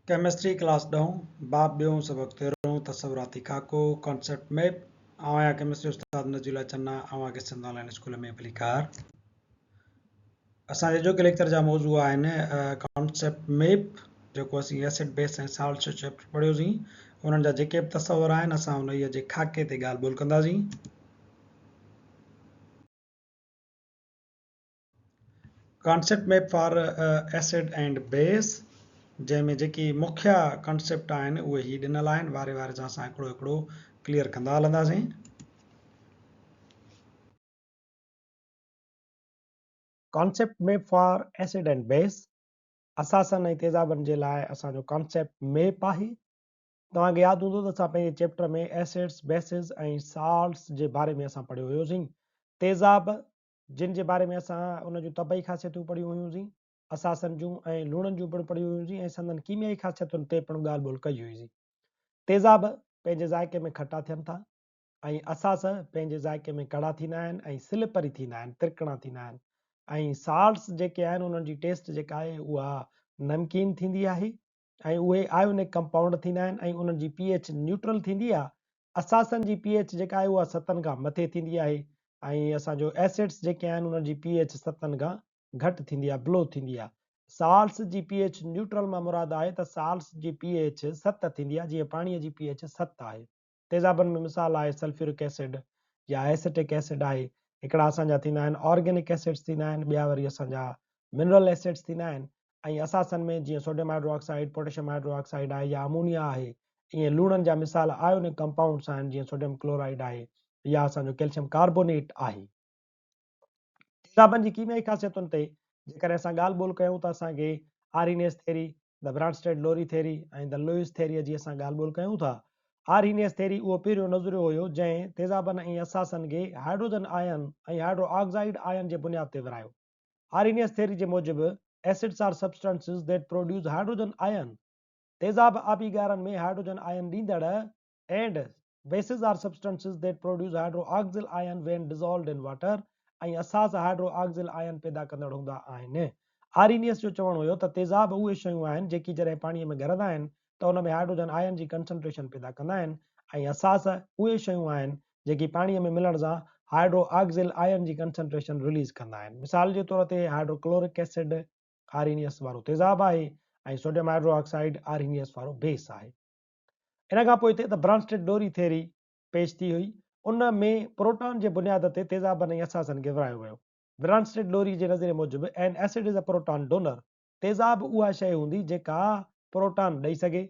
Chemistry class ڏهون، باب ٻيون، سبق تيرهون، تصوراتي خاڪو، Concept Map، آئون آهيان ڪيمسٽري استاد نجي الله چنا، اوهان کي سنڌ آن لائين اسڪول ۾ ڀليڪار. اسان جي اڄوڪي ليڪچر جا موضوع آهن ڪانسيپٽ ميپ، جيڪو اسين ايسڊ بيس ۽ سالٽس جو چيپٽر پڙهيوسين، انهن جا جيڪي به تصور آهن اسان انهيء جي خاڪي تي ڳالهه ٻولهه ڪنداسين. Concept map for acid and base جنهن ۾ جيڪي مکيه ڪانسيپٽ آهن اهي هي ڏنل آهن واري واري سان اسان هڪڙو هڪڙو ڪليئر ڪندا هلنداسين. Concept map for acid and base اثاثن ۽ تيزابن جي لاء اسان جو ڪانسيپٽ ميپ آهي. توهان کي ياد هوندو ته اسان پنهنجي چيپٽر ۾ ايسڊس، بيسز ۽ سالٽس جي باري ۾ اسان پڙهيو هيوسين. تيزاب جن جي باري ۾ اسان ان جون طبعي خاصيتون پڙهيون هيون سين، اثاثن جون ۽ لوڻن جون پڻ پڙهيون هيون سين ۽ سندن ڪيميائي خاصيتن تي پڻ ڳالهه ٻولهه ڪئي هئي سين. تيزاب پنهنجي ذائقي ۾ کٽا ٿين ٿا ۽ اثاث پنهنجي ذائقي ۾ ڪڙا ٿيندا آهن ۽ سلپري ٿيندا آهن، ترڪڻا ٿيندا آهن ۽ سالٽس جيڪي آهن انهن جي ٽيسٽ جيڪا آهي اها نمڪين ٿيندي آهي. ۽ اهي آيونڪ ڪمپائونڊ ٿيندا آهن ۽ انهن جي پي ايڇ نيوٽرل ٿيندي آهي. اثاثن جي پي ايڇ جيڪا آهي اها ستن کان مٿي ٿيندي آهي ۽ اسان جو ايسڊس جيڪي آهن انهن جي پي ايڇ ستن کان گهٽ ٿيندي آهي، بلو ٿيندي آهي. سالٽس جي پي ايڇ نيوٽرل مان مراد آهي ته سالٽس جي پي ايڇ ست ٿيندي آهي جيئن پاڻي جي پي ايڇ ست آهي. تيزابن ۾ مثال آهي سلفيورڪ ايسڊ يا ايسيٽڪ ايسڊ آهي. هڪڙا اسان جا ٿيندا آهن آرگينڪ ايسڊس ٿيندا آهن ٻيا وري اسان جا منرل ايسڊس ٿيندا آهن ۽ اثاثن ۾ جيئن sodium hydroxide, potassium hydroxide آهي يا امونيا آهي ائين لوڻن جا مثال آيونڪ ڪمپائونڊس آهن جيئن سوڊيم ڪلورائيڊ آهي يا اسان جو ڪيلشيم ڪاربونيٽ آهي. تيزابن جي ڪيميائي خاصيتن تي جيڪڏهن اسان ڳالهه ٻولهه ڪيون ته اسان کي Arrhenius theory, the Bronsted Lowry theory ۽ the Lewis ٿيريء جي اسان ڳالهه ٻولهه ڪيون ٿا. آرهينيس ٿيري اهو پهريون نظريو هيو جنهن تيزابن ۽ اثاثن کي هائيڊروجن آئن ۽ هائيڊرو آڪسائيڊ آئن جي بنياد تي ورهايو. آرهينيس ٿيري جي موجب acids are substances that produce hydrogen ion تيزاب آبي ڳارن ۾ هائيڊروجن آئن ڏيندڙ and bases are substances that produce hydroxyl ion when dissolved in water ۽ اثاث hydroxyl ion پيدا ڪندڙ هوندا آهن. آرينيس جو چوڻ هيو ته تيزاب اهي شيون آهن جيڪي جڏهن پاڻي ۾ گهرندا آهن ته ان ۾ هائيڊروجن آئن جي ڪنسنٽريشن پيدا ڪندا آهن ۽ اثاث اهي شيون آهن جيڪي پاڻي ۾ ملڻ سان هائيڊروآڪسيل آئن جي ڪنسنٽريشن رليز ڪندا آهن. مثال جي طور تي هائيڊروڪلورڪ ايسڊ آرينيس وارو تيزاب آهي ۽ سوڊيم هائيڊروآڪسائيڊ آرينيس وارو بيس آهي. ان کان پوء هتي ته برانسٽيڊ لوري ٿيري پيش ٿي هئي، ان ۾ پروٽان جي بنياد تي تيزابن ۽ اثاثن کي ورهايو ويو. برانسٽيڊ لوري جي نظريي موجب an acid is a proton donor، تيزاب اها شيء هوندي جيڪا پروٽان ڏئي سگهي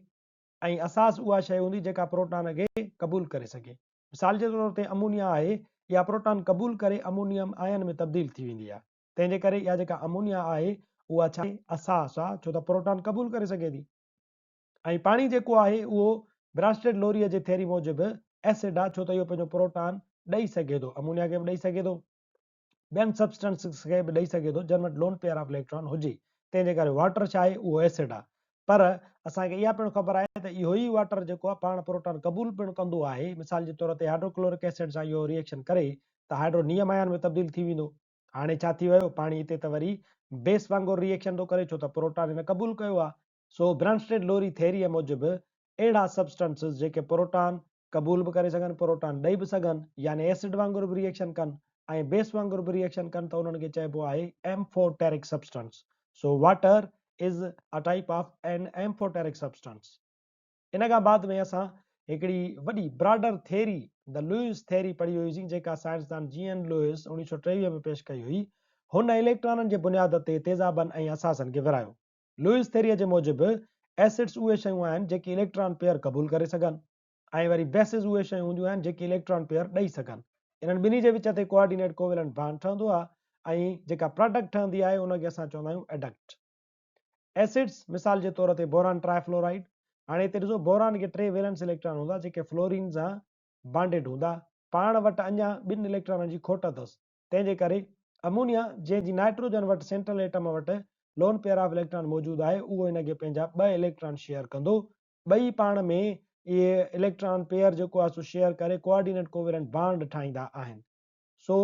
۽ اثاث اها شيء هوندي جيڪا پروٽان کي قبول ڪري سگهي. مثال جي طور تي امونيا آهي، اها پروٽان قبول ڪري امونيم آئن ۾ تبديل ٿي ويندي آهي. تنهن جي ڪري اها جيڪا امونيا آهي اها ڇا آهي؟ اثاث آهي ڇو ته پروٽان قبول ڪري سگهي ٿي. ۽ پاڻي جيڪو آهي اهو برانسٽيڊ لوريء جي ٿيري موجب ايسڊ آهي ڇو ته اهو پنهنجو پروٽان ڏئي سگهي ٿو، امونيا کي به ڏئي سگهي ٿو، ٻين سبسٽنسز کي به ڏئي سگهي ٿو جن وٽ لون پيئر آف اليڪٽران هجي، تنهن جي ڪري واٽر ڇا آهي اهو ايسڊ آهي. پر اسان کي اها پڻ خبر آهي ته اهو ئي واٽر جيڪو آهي پاڻ پروٽان قبول پڻ ڪندو آهي، مثال جي طور تي هائڊروڪلورڪ ايسڊ سان اهو ريئيڪشن ڪري ته هائڊرو نيم آئن ۾ تبديل ٿي ويندو. هاڻي ڇا ٿي ويو پاڻي هتي ته وري بيس وانگر ريئيڪشن ٿو ڪري ڇو ته پروٽان هن قبول ڪيو آهي. سو برانسٽيڊ لوري ٿيريء موجب اهڙا سبسٽنسز جيڪي پروٽان قبول به ڪري سگهن پروٽان ڏئي به سگهن يعني ايسڊ وانگر به ريئيڪشن ڪن ۽ بيس وانگر به ريئيڪشن ڪن ته انهن کي چئبو آهي amphoteric substance. So water is a type of an amphoteric substance. ان کان بعد ۾ اسان هڪڙي وڏي broader theory the Lewis theory پڙهي هئي سين جيڪا سائنسدان جي اين لوئس 1923 ۾ پيش ڪئي هئي. هن اليڪٽرانن جي بنياد تي تيزابن ۽ اثاثن کي ورهايو. لوئس ٿيريء جي موجب ايسڊس اهي شيون آهن جيڪي اليڪٽران پيئر قبول ڪري سگهن ۽ وري بيسز اهي شيون هونديون آهن جيڪي اليڪٽران پيئر ڏئي سگهن. انهن ٻنهي جي وچ تي ڪوآرڊينيٽ ڪوويلنٽ بانڊ ٺهندو آهي ۽ جيڪا پراڊڪٽ ٺهندي آهي ان کي اسان چوندا آهيون ايڊڪٽ. ايسڊس مثال جي طور تي بوران ٽرائفلورائيڊ. هاڻي هتي ڏسو بوران کي ٽي ويلنس اليڪٽران هوندا جيڪي فلورين سان بانڊيڊ هوندا. پاڻ وٽ اڃا ٻن اليڪٽرانن جي کوٽ اٿس. تنهن جي ڪري امونيا جنهن جي نائٽروجن وٽ سينٽرل ايٽم وٽ لون پيئر آف اليڪٽران موجود آهي اهو هن کي پنهنجا ٻه اليڪٽران شيئر ڪندو. ٻئي پاڻ ۾ اهي اليڪٽران پيئر جيڪو آهي سو شيئر ڪري ڪوآرڊينيٽ ڪوويلنٽ بانڊ ٺاهيندا آهن. سو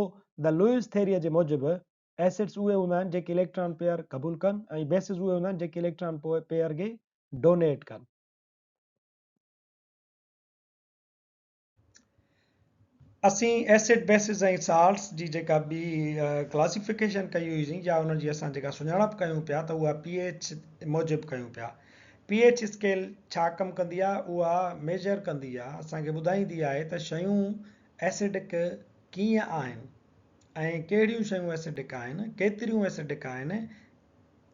the Lewis ٿيريء جي موجب ايسڊس اهي هوندا آهن جيڪي اليڪٽران پيئر قبول ڪن ۽ بيسز اهي هوندا آهن جيڪي اليڪٽران پيئر کي ڊونيٽ ڪن. اسين ايسڊ، بيسز ۽ سالٽس جي جيڪا ٻي ڪلاسيفڪيشن ڪئي هئي سين يا انهن جي اسان جيڪا سڃاڻپ ڪيون پيا ته اها پي ايڇ موجب ڪيون پيا. پي ايڇ اسڪيل ڇا ڪم ڪندي آهي؟ اها ميجر ڪندي آهي، اسان کي ٻڌائيندي آهي ته شيون ايسڊڪ ڪيئن آهن ۽ ڪهڙيون شيون ايسڊڪ آهن، ڪيتريون ايسڊڪ آهن،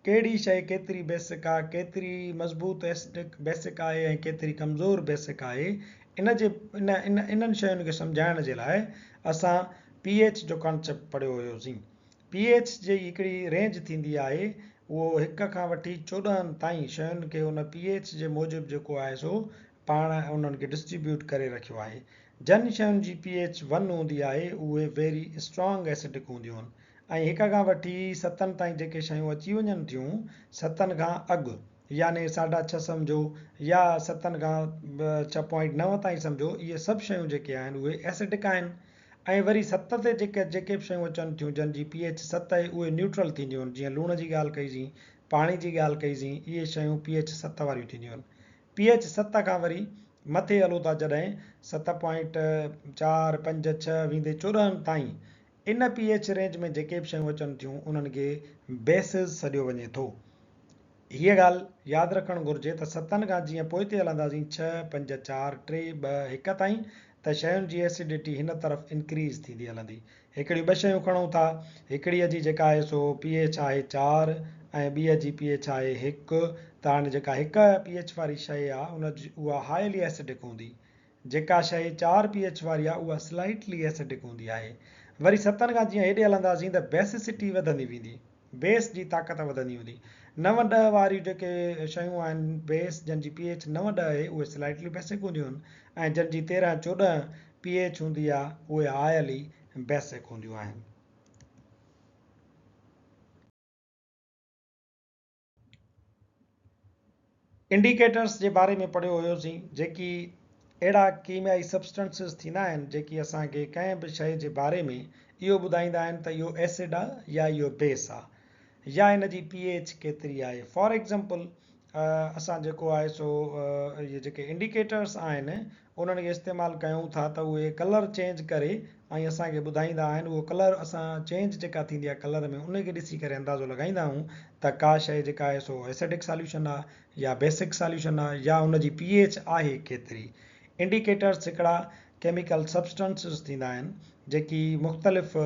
ڪهڙي شيء ڪيتري بيسڪ آ، ڪيتري مضبوط ايسڊڪ بيسڪ آهي ۽ ڪيتري ڪمزور بيسڪ آهي، ان جي ان ان انهن شين کي سمجهائڻ جي لاء اسان پي ايڇ جو ڪانسيپٽ پڙهيو هيوسين. پي ايڇ جي هڪڙي رينج ٿيندي آهي، اهو هڪ کان وٺي 14 تائين شين کي ان پي ايڇ جي موجب جيڪو آهي سو پاڻ انهن کي ڊسٽريبيوٽ ڪري رکيو آهي. جن شين جي پي ايڇ ون هوندي آهي اهي ويري اسٽرانگ ايسڊڪ هونديون آهن. ۽ هڪ کان وٺي ستن تائين جيڪي شيون اچي وڃن ٿيون، ستن کان اڳ يعني ساڍا ڇهه سمجهو يا ستن کان ڇهه پوائنٽ نو تائين سمجهو، اهي سڀ شيون جيڪي آهن اهي ايسڊڪ آهن ۽ وري ست تي جيڪي جيڪي به شيون اچن ٿيون جن جي پي ايڇ ست آهي اهي نيوٽرل ٿينديون آهن، جيئن لوڻ جي ڳالهه ڪئي سين، پاڻي جي ڳالهه ڪئي سين، اهي شيون پي ايڇ ست واريون ٿينديون آهن. پي ايڇ ست کان وري مٿي هلون ٿا جڏهن ست پوائنٽ چار، پنج، ڇهه ويندي 14 تائين ان پي ايڇ رينج ۾ جيڪي به شيون اچن ٿيون انهن کي بيسز سڏيو وڃي ٿو. هيء ڳالهه ياد رکڻ گهرجي ته ستن کان جيئن پوئتي هلنداسين ڇهه، پنج، چار، ٽي، ٻه، هڪ تائين ته شين جي ايسڊٽي هن طرف انڪريز ٿيندي هلندي. هڪڙيون ٻه شيون کڻون ٿا، هڪڙيء جي جيڪا آهي سو پي ايڇ آهي چار ۽ ٻيء جي پي ايڇ آهي هڪ ته هاڻي جيڪا هڪ پي ايڇ واري شيء آهي ان جي اها هائلي ايسڊڪ هوندي. جيڪا شيء چار پي ايڇ واري آهي اها سلائيٽلي ايسڊڪ هوندي آهي. وري ستن کان جيئن هيڏي هلنداسين ته بيسسٽي وڌندي ويندي. بيس جي طاقت وڌندي ويندي. نو ڏهه واريون جيڪي شيون آهن بيس جن جي پي ايڇ نو ڏهه آهي اهي سلائيٽلي بيسڪ هونديون آهن ۽ جن جي 13 14 پي ايڇ هوندي آهي اهي هائلي بيسڪ هونديون آهن. انڊيڪيٽرس جي باري ۾ پڙهيو هيوسين جيڪي اهڙا ڪيميائي سبسٽنسز ٿيندا آهن جيڪي اسان کي ڪنهن به شيء جي باري ۾ اهو ٻڌائيندا آهن ته اهو ايسڊ آ يا اهو بيس آ يا ان جي پي ايڇ ڪيتري آهي. فار ايگزامپل اسان جيڪو آهي سو اهي جيڪي انڊيڪيٽرس آهن انهن کي استعمال ڪيون ٿا ته اهي ڪلر چينج ڪري ۽ اسان کي ٻڌائيندا آهن اهو ڪلر اسان چينج جيڪا ٿيندي آهي ڪلر ۾ ان کي ڏسي ڪري اندازو لڳائيندا آهيون ته ڪا شيء جيڪا آهي سو ايسڊڪ ساليوشن آهي يا بيسڪ ساليوشن آهي يا ان جي پي ايڇ آهي ڪيتري. انڊيڪيٽرس هڪڙا ڪيميڪل سبسٽنسز ٿيندا آهن جيڪي مختلف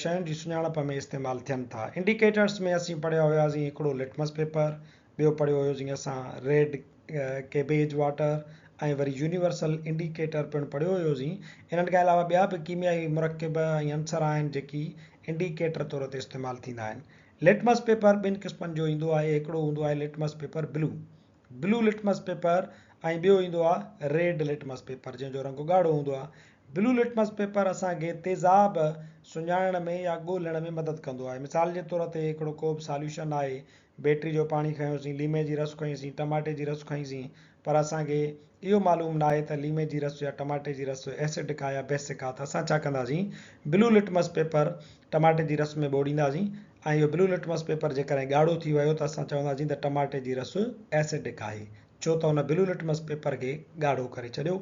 شين جي سڃاڻپ ۾ استعمال ٿين ٿا. انڊيڪيٽرس ۾ اسين پڙهيا هياسين هڪڙو لٽمس پيپر، ٻيو پڙهيو هيوسين اسان ريڊ ڪيبيج واٽر ۽ وري يونيورسل انڊيڪيٽر پڻ پڙهيو هيوسين. انهن کان علاوه ٻيا به ڪيميائي مرڪب ۽ عنصر آهن جيڪي انڊيڪيٽر طور تي استعمال ٿيندا آهن. لٽمس پيپر ٻن قسمن جو ايندو آهي، هڪڙو هوندو آهي litmus paper blue, Blue Litmus Paper، ۽ ٻيو ايندو آهي ريڊ لٽمس پيپر جنهن جو رنگ ڳاڙهو هوندو آهي. بلو لٽمس پيپر اسان کي تيزاب سڃاڻڻ ۾ يا ڳولڻ ۾ مدد ڪندو آهي. مثال جي طور تي هڪڙو ڪو به ساليوشن آهي بيٽري جو پاڻي کنيوسين، ليمي جي رس کنئيسين، ٽماٽي جي رس کنئيسين، پر اسان کي اهو معلوم ناهي ته ليمي جي رس يا ٽماٽي جي رس ايسڊڪ آ يا بيسڪ آ ته اسان ڇا ڪنداسين بلو لٽمس پيپر ٽماٽي جي رس ۾ ٻوڙينداسين ۽ اهو بلو لٽمس پيپر جيڪڏهن ڳاڙهو ٿي ويو ته اسان چونداسين ته ٽماٽي جي رس ايسڊڪ آهي ڇو ته ان بلو لٽمس پيپر کي ڳاڙهو ڪري ڇڏيو.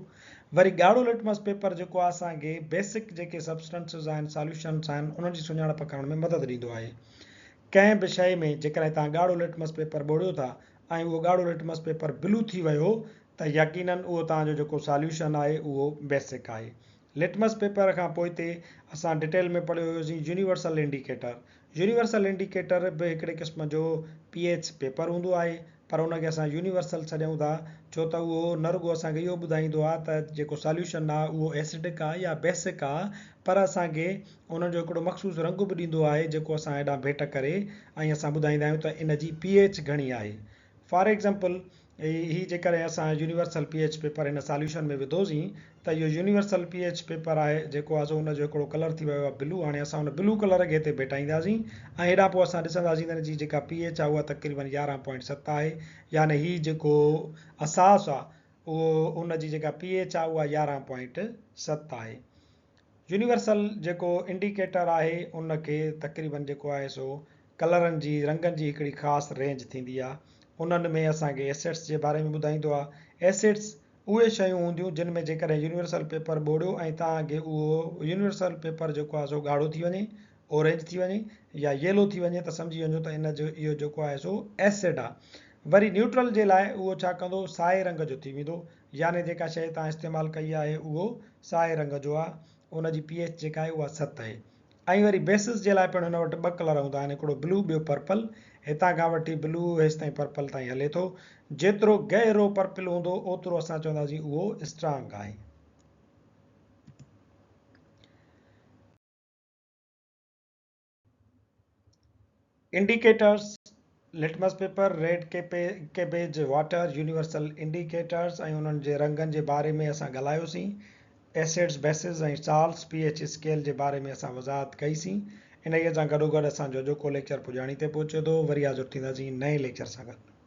وري ڳاڙهو لٽمس پيپر جيڪو آ اسان کي بيسڪ جيڪي سبسٽنسز آهن ساليوشنس آهن انهن جي سڃاڻپ ڪرڻ ۾ مدد ڏيندو آهي. ڪنهن به شيء ۾ جيڪڏهن توهان ڳاڙهو لٽمس پيپر ٻوڙيو ٿا ۽ اهو ڳاڙهو لٽمس پيپر بلو ٿي ويو ته يقينن اهو توهان جو جيڪو ساليوشن آهي اهو بيسڪ آهي. لٽمس پيپر کان پوئتي اسان ڊيٽيل ۾ پڙهيو هيوسين يونيورسل انڊيڪيٽر. يونيورسل انڊيڪيٽر به هڪڙي قسم جو پي ايڇ پيپر هوندو آهي پر ان کي اسان يونيورسل سڏيون ٿا ڇو ته اهو نه رڳو اسان کي اهو ٻڌائيندو آهي ته جيڪو ساليوشن آهي اهو ايسڊڪ آهي يا بيسڪ آهي پر اسان کي ان جو هڪڙو مخصوص رنگ به ڏيندو آهي جيڪو اسان هيڏانهن ڀيٽ ڪري ۽ اسان ٻڌائيندا آهيون ته ان جي پي ايڇ گهڻي آهي. فار ايگزامپل هي جيڪڏهن اسان يونيورسل پي ايڇ پيپر هن ساليوشن ۾ وڌوسين ته اهو يونيورسل پي ايڇ پيپر آهي جيڪو آهي سو ان جو هڪڙو ڪلر ٿي ويو آهي بلو هاڻي اسان ان بلو ڪلر کي هتي ڀيٽائينداسين ۽ هيڏانهن پوء اسان ڏسنداسين ته ان جي جيڪا پي ايڇ آهي اها تقريبن 11.7 آهي يعني هي جيڪو اساس آهي اهو ان جي جيڪا پي ايڇ آهي اها 11.7 آهي. يونيورسل جيڪو انڊيڪيٽر آهي ان کي تقريبن جيڪو آهي سو ڪلرن جي رنگن جي هڪڙي خاص رينج ٿيندي آهي انهن ۾ اسان کي ايسڊس جي باري ۾ ٻڌائيندو آهي. ايسڊس اهي شيون هونديون جن ۾ جيڪڏهن يونيورسل پيپر ٻوڙيو ۽ توهان کي اهو يونيورسل پيپر جيڪو آهي سو ڳاڙهو ٿي وڃي، اورينج ٿي وڃي يا ييلو ٿي وڃي ته سمجهي وڃو ته ان جو اهو جيڪو آهي سو ايسڊ آهي. وري نيوٽرل جي لاء اهو ڇا ڪندو سائي رنگ جو ٿي ويندو يعني جيڪا شيء توهان استعمال ڪئي آهي اهو سائي رنگ جو آهي ان جي پي ايڇ جيڪا آهي اها 7 آهي. ۽ وري بيسز جي لاء پڻ هن وٽ ٻه ڪلر هوندا آهن هڪڙو بلو ٻيو پرپل. هتان کان وٺي بلو هيستائين پرپل تائين هلي ٿو. جيترو گهرو پرپل هوندو اوترو اسان چونداسين اهو اسٽرانگ آهي. Indicators, litmus paper, red cabbage water, universal indicators ۽ انهن جي رنگن جي باري ۾ اسان ڳالهايوسين. Acids, bases ۽ salts, P H scale جي باري ۾ اسان وضاحت ڪئي سين. انهيء سان گڏوگڏ اسان جو اڄوڪو ليڪچر پڄاڻي تي پهچي ٿو. وري حاضر ٿينداسين نئين ليڪچر سان گڏ.